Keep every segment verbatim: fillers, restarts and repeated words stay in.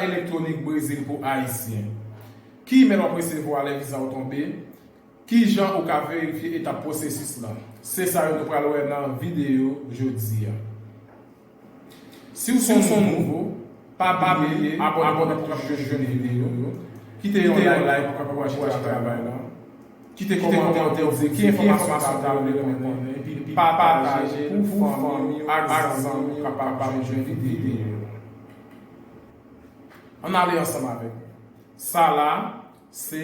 Elektwonik Brezil pou Ayisyen. Ki imèl w ap resevwa lè viza w tonbe? Kijan ou ka verifye etap pwosesis lan? Se sa yo nou pral wè nan videyo jodi a. Si w se yon nouvo, pa bliye abòne pou w kapab jwenn videyo yo. Kite yon like pou w kapab ankouraje travay la. Kite kòmantè w di ki enfòmasyon w ta vle konnen, epi pataje pou fanmi w ak zanmi w kapab jwenn videyo yo. Ann ale ansanm avèk mwen. Sa la, se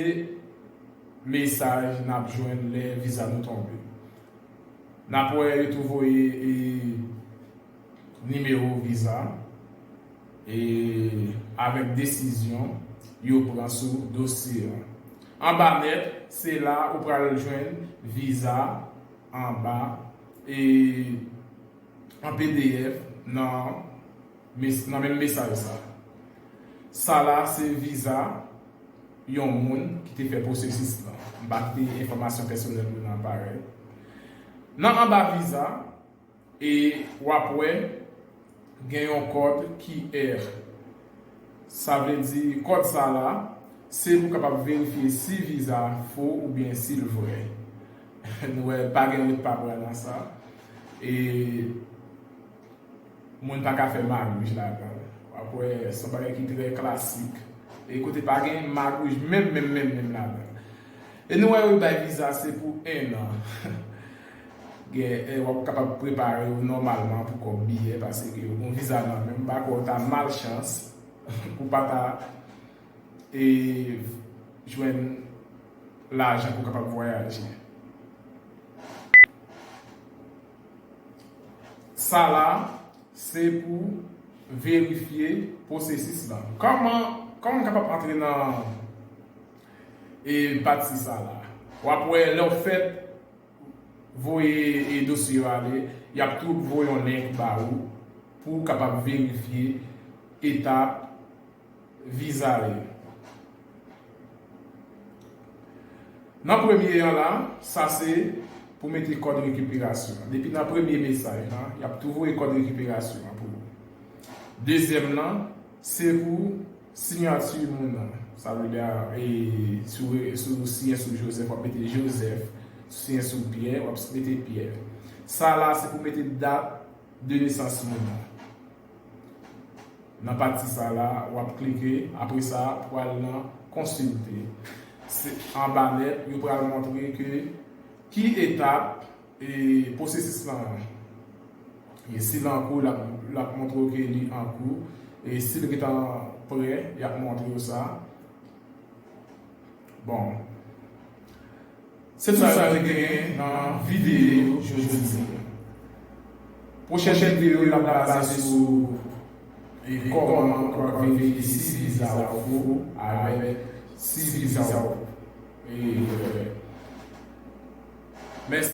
mesaj n ap jwenn lè viza nou tonbe. N ap wè yo tou voye, e, nimewo viza, e, avèk desizyon yo pran sou dosye a. Anba nèt, se la ou pral jwenn viza anba, e, an P D F nan, mes- nan menm mesaj sa. Sa la se viza yon moun ki te fè pwosesis lan. M pa kite enfòmasyon pèsonèl moun nan parèt. Nan anba viza, e w ap wè gen yon kòd Q R. Sa vle di kòd sa la, se pou kapab verifye si viza a fo oubyen si l vrè. Nou wè, pa gen wout pa pran nan sa. E moun pa ka fè magouj ladan l. W ap wè, se yon bagay ki trè klasik. E kote pa gen magouj menm, menm, menm, menm ladan l. E nou wè, yo bay viza se pou en an. Gen, e, w ap kapab prepare w nòmalman pou kòb biyè, paske yon viza nan men m, m pa kwè w ta malchans pou w pa ta, e, jwenn lajan pou w kapab vwayaje. Sa la, se pou verifye pwosesis lan. Kòman, kòman m kapab antre nan, e, pati sa la? W ap wè, lè w fèt voye, e, dosye yo ale, y ap tou voye yon link ba ou pou w kapab verifye etap viza yo. Nan premye an la, sa se pou mete kòd rekiperasyon an. Depi nan premye mesaj lan, y ap tou voye kòd rekiperasyon an pou ou. Dezyèm lan, se pou siyati moun nan. Sa vle di, e, si w, si w siyen sou Joseph, w ap mete Joseph. Si w siyen sou Pierre, w ap mete Pierre. Sa la, se pou mete dat de nesans moun nan. Nan pati sa la, w ap klike, apre sa, pou al nan konsilte. Se, anba nèt, yo pral montre ke ki etap, e, pwosesis lan an ye. Si l ankou, l ap, l ap montre w ke li ankou. E si l gentan prè, y ap montre w sa. Bon. Se tout sa yo te genyen nan videyo jodi a. Pwochèn videyo yo ap baze sou, e, kòman ou kapab verifye si viza w fo avèk si viza w, e, vrè. Mèsi.